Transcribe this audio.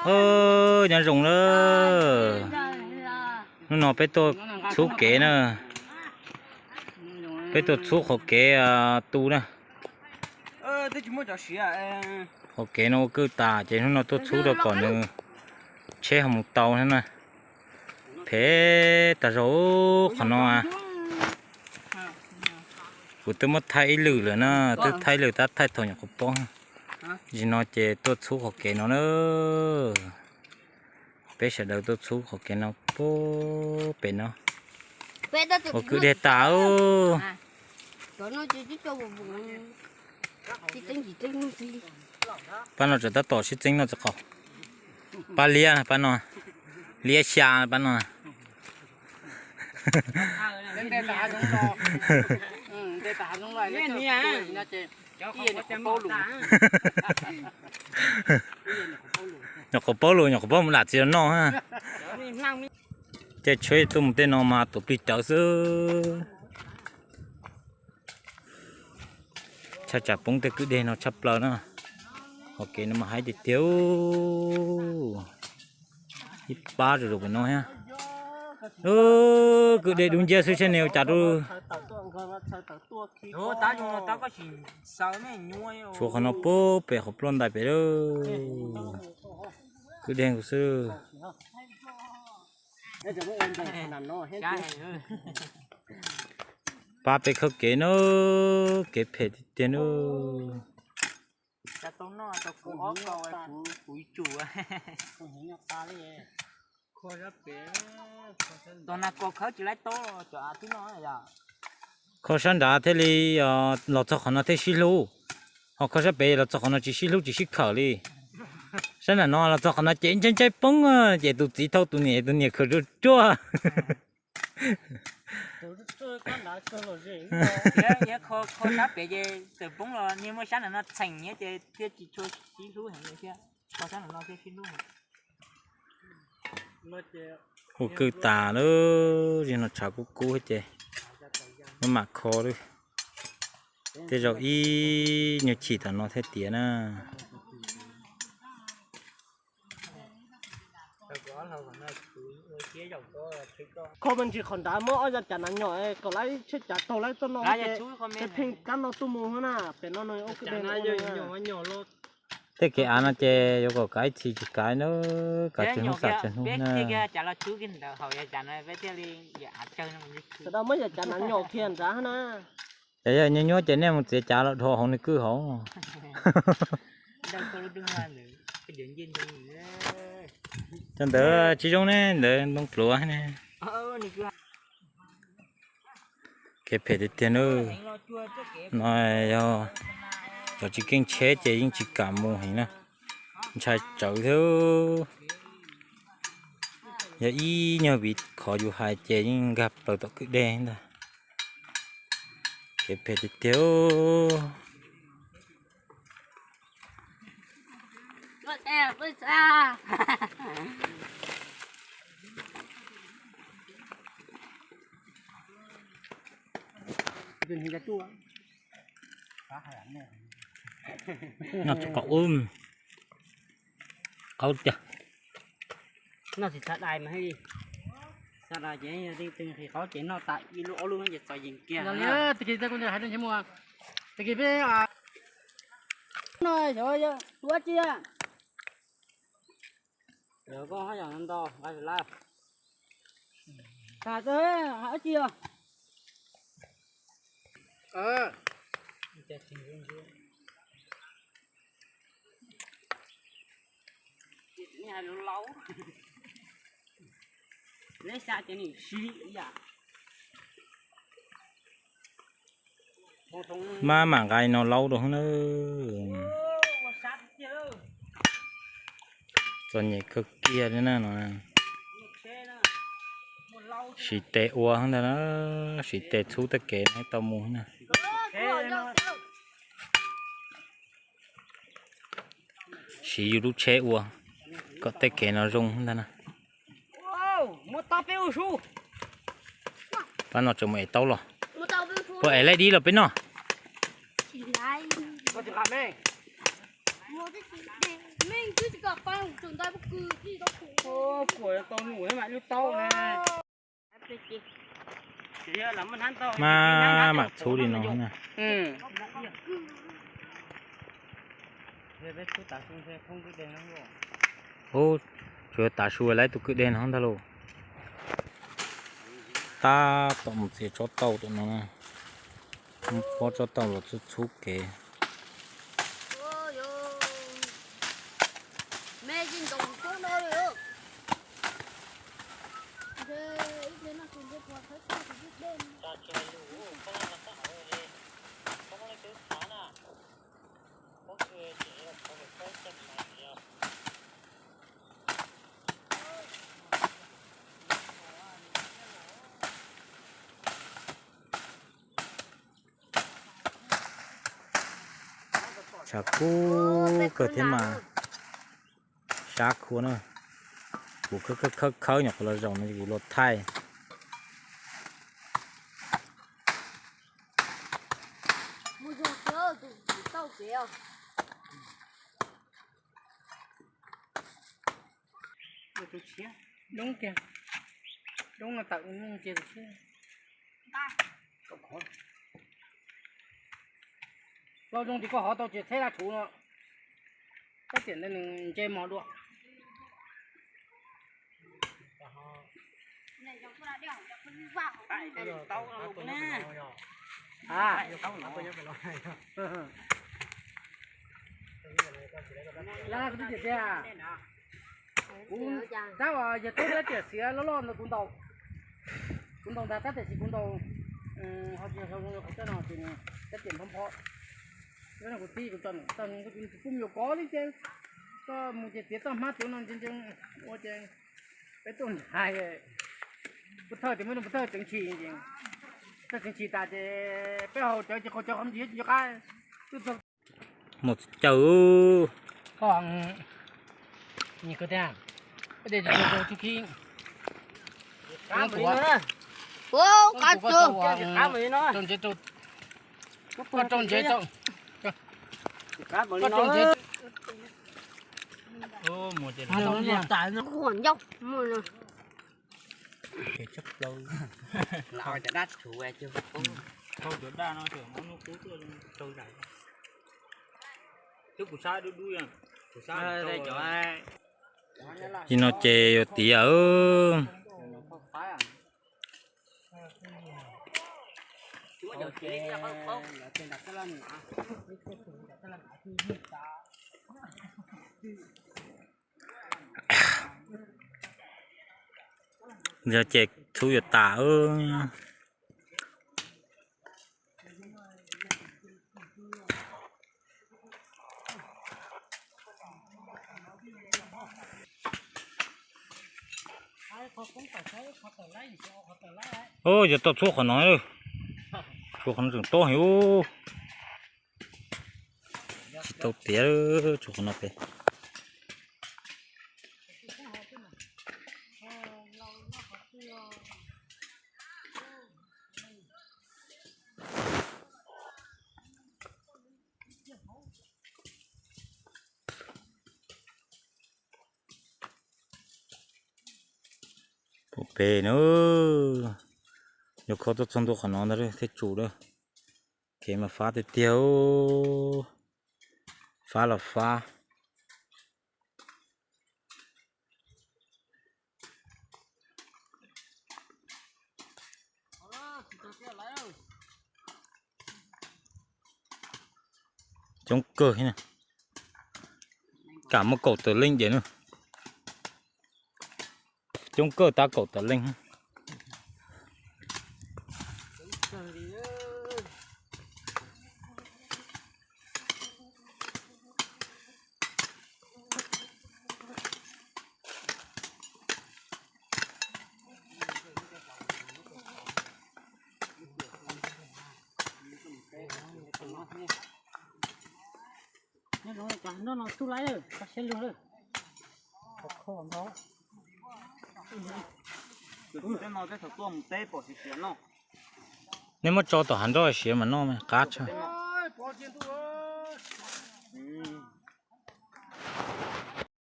Nyob zoo na, hnub no peb tuaj txhub kev na, peb tuaj txhub qhov kev tu na. Qhov kev no ua kwj tas ces hnub no tuaj txhub rau kom nws tsheb ho mus tau na. Phem tag zog qhov no. Kuv twb muab thaij ib lwm lawm na, twb thaij ib lwm tab thaij thaum nyuam qhuav poob. Zim no ces tuaj txhub qhov kev no na. Peb sawv daws tuaj txhub qhov kev no pem no. Ua kwj deg tas. Pab no tseem tab tom sib txeeb noj txiv qaub. Pab liab, pab no liab xya pab no. Nyuam qhuav paub lus, nyuam qhuav paub mus dam txiv los noj. Caij tsheb tuaj mus tej no mas tuav plig rawv xwb. Tshaj tsam poob tej kwj deg no tshaj plaws na. Qhov kev no mas haib tiag tiag. Ib pab rau zaum pem no thiab. Kwj deg dub nciab xwb saib nws ua cas rau. Tshuav qhov no puag pem qhov ploj ntais pem lawm. Kwj deg nkaus xwb. Pab peb khawb kev na, kev phem tiag tiag na. Kho sab nrad thiaj li los txog qhov no thiaj sib hlub, ho kho sab pem los txog qhov no tsis sib hlub tsis sib khawm li. Sab nram no los txog qhov no ces ntshai ntshai poob, ces tus txiv thauj tus niam, tus niam khawm ruaj ruaj. Ua kwj tas lawm, zim no tshav kub kub ces maj mam kho lawm. Tej zaum ib nyuag chim tom no thiaj tiav na. Kho me ntsis qhov nrad muab ob yav cav nas nyom kom lawv tshaib cav taug lawv txoj no ces pheej kab no tuaj mus na, pem no. Tej kev av no ces yuav kom kav ib txhis tsis kav na, kav tsis hnub xam tsis hnub na. Sawv daws muab yav cav nas nyom kiag nrad na. Ces yog nyuaj nyuaj ces nej mus txiav cav los dhos hauv nws kwj hauv. Cov ntawd tsis zoo ne, ntawd ntoo pluav ne. Kev phem tiag tiag na. No yog cov tsis keej tsheb ces yeej tsis kam mus heev na, ntshai tsawv thiab. Yog ib nyuag viv qhov yus hais ces yeej nkag plaws tom kwj deg ntag. Kev phem tiag tiag. Noj tsis qaub ub, qaub tiag. Noj tsis txhob dai mas, txhob dai ces yog tej tug qhov ces noj tas ib lub ob lub ces txom yees kiag. Tag kis peb no xyov tuav tsi, koj haj yam nto nqa lawm. Tag, hais tsi os. Maj mam nqa no laub rau na. Txom nyem kawg kiag li na no. Siv tes ua ntag na, siv tes txhub tej kev no tau mus na. Siv yus lub tsheb ua kom tej kev no zoo ntag na. Pab no tseem mus ev taub los. Puas ev laij dib los peb noj? Kuam tau num mas lub taub na. Mas mam txhub li no na. Ub, tsuas tav su lawv tus kwj deg no ntag lauj. Tab tom mus txiav tsob taub tom no na. Pob tsob taub los txhub txhub kev. Tshav kub kawg thiab mas sab khua na. Kuv khawb khawb khawb nyuam qhuav los zaum no kuv los thaij. Doob kiag, doob no tawm mus kiag tus tshiab. Lauj, zoo tias koj hov tau ces txheb laj tshuv no. Koj tiam ntawd nws nce mos dua. Kuv tab uas yog tub tab tiam xiav loj loj ntawd kuv ntaus, kuv ntaus ntag tab tiam sis kuv ntaus ho tsis zoo li qhov coj no ces tab tiam nphob nphob. Kuv tib kuv tso tag kuj me nyuam kov li ces koj mus ces tiav txoj hmab tuav no ntse ntse ua ces peb tuaj nrad, pub thawj ces muaj pub thawj tseev tshis, thawj tseev tshis tas ces peb haus cawv ces haus cawv qhov ntsis nco qab. Mus caw. Koj, nyias kawg tiag, koj tias tsis tau tub khib. Qab mus li no na. Qab mus li no. Rau ntsev rau, koj rau ntsev rau, koj rau ntsev. Mus ces Ncauj, mus no. Ces tshaj plaws. Lau cov dab tshuv, cov dab no ces muab hnub qub tuaj rau zais. Twb kuv sab dub dub, kuv sab. Li no ces yuav tiav. Yog ces txhub yuav tas. Ub, yuav tau txhub qhov no, txhub qhov no tseem tob heev. Tsis tau tiav, txhub qhov no pem. Pem pem na, yuav kho tuaj txog ntua qhov no ntag thiaj tsum lawm. Kev mas fab tiag tiag, fab los fab. Coob kawg, kam muaj kaum tawm leej ces na. Coob kawg tab kaum tawm leej. Nej muab tso tom hav nroj siav mas noj qab tshaj.